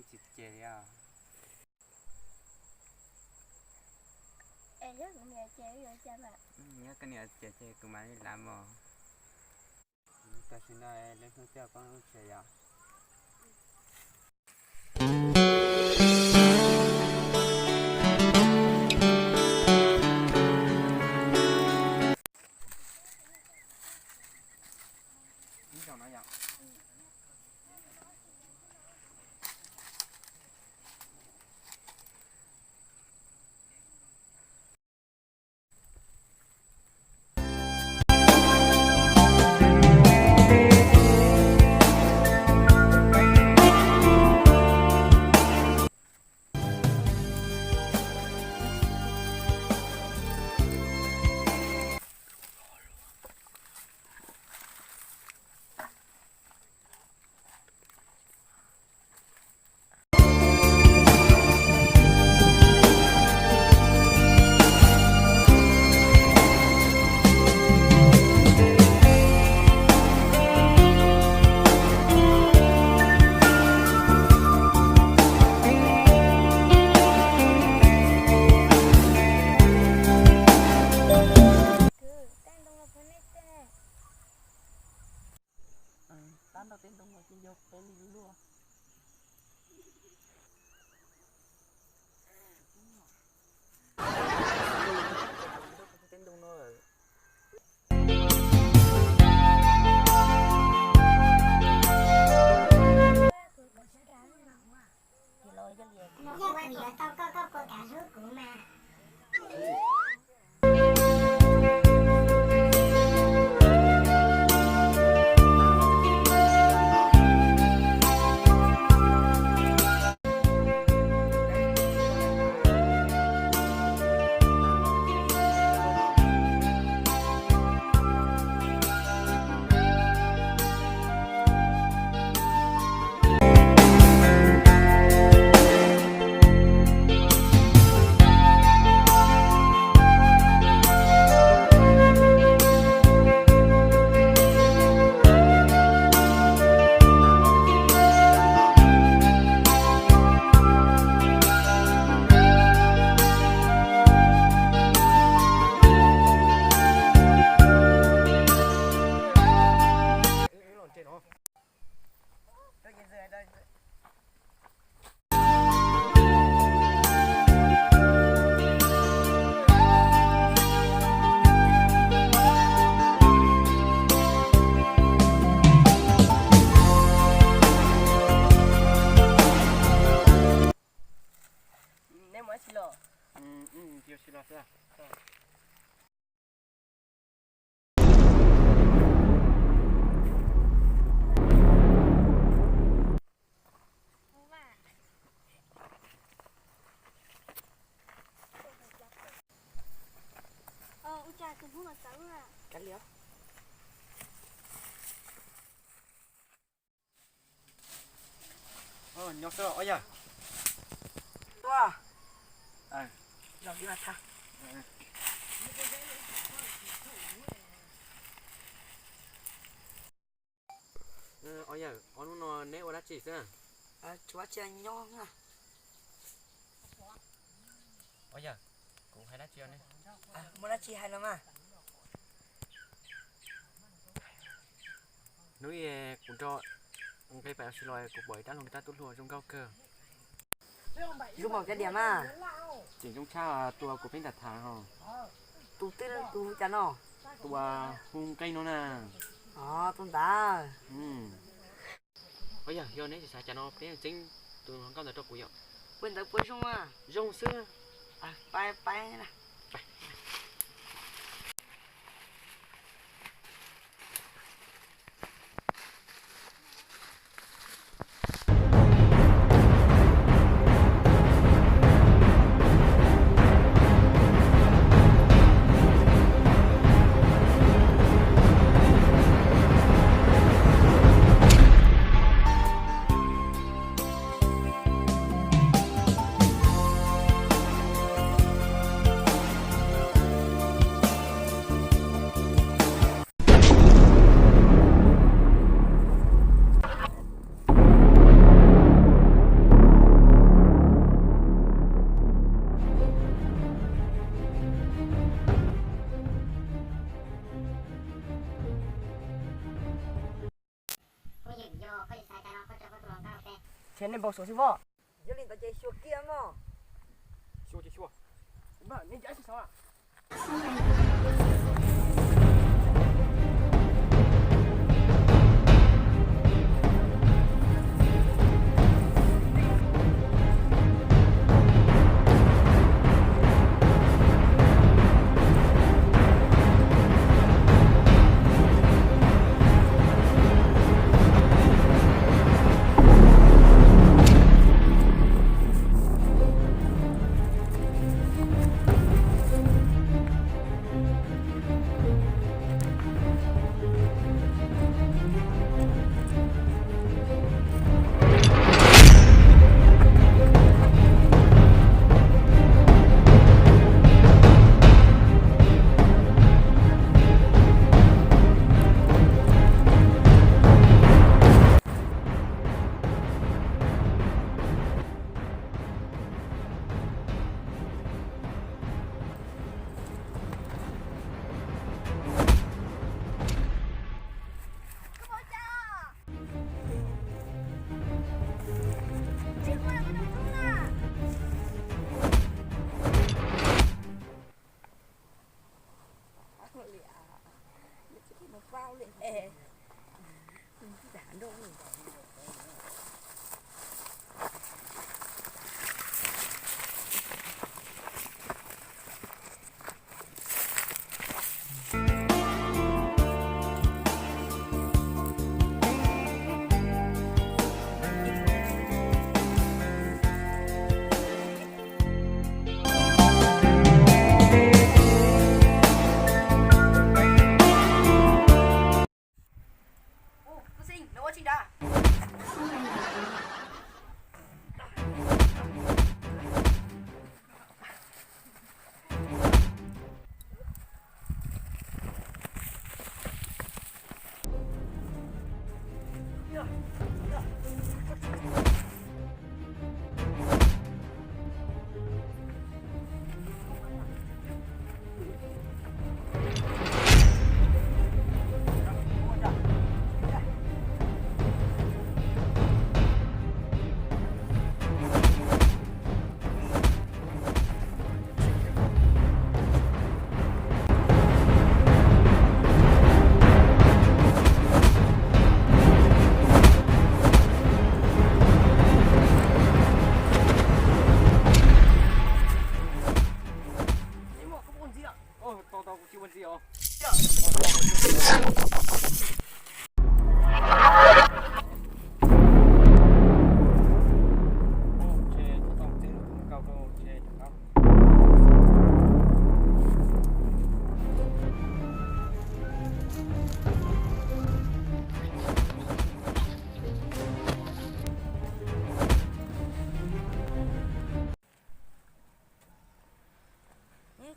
Tsis cem li os. Yog koj niam cem ces kuv mam li lav mog. Tam sim no lawv hnub coj poob lub tsev yom. Tab ntau tej ntoo no ces yog peb li luaj. Tej ntoo no. Yog kuv yuav tau koj, koj puas kam hlub kuv mas? Neb mus ua si los? Mus ua si los xwb. Ua cas tus Hmoob no txawv na? Kav liam. Nyob xwb os yawg. Ua, los li mas tha. Os yawg, ob hnub no neb ua dab tsi xwb? Tsuav tsis nyob na. Os yawg, kuv hais dab tsi ne? Muaj dab tsi hais los mas. Hnub ib kuv nrog nqe pais ua si los kuv pom ib rab hluas, rab tub hluas zoo nkauj kawg. Zoo npaum cas diam mas? Tseem zoo tshaj tus kuv pheej tham tham ho. Tus twg, tus cas no? Tus hu nqe no na. Os, tus ntawd. Os yawg, yog neb tsis xav cas no peb txeeb tus hluas nkauj ntawd rau kuv yom. Ua ntawd puas zoo? Zoo xwb. Pab, pab na. Ces nej npau suav xwb voj. Yog li ntawd ces xyuas kiag mog. Xyuas ces xyuas. Nej nco xyuas.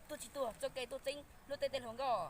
Tuaj tsis tuaj, txoj kev tuaj txeeb luag tej tej hluas nkauj.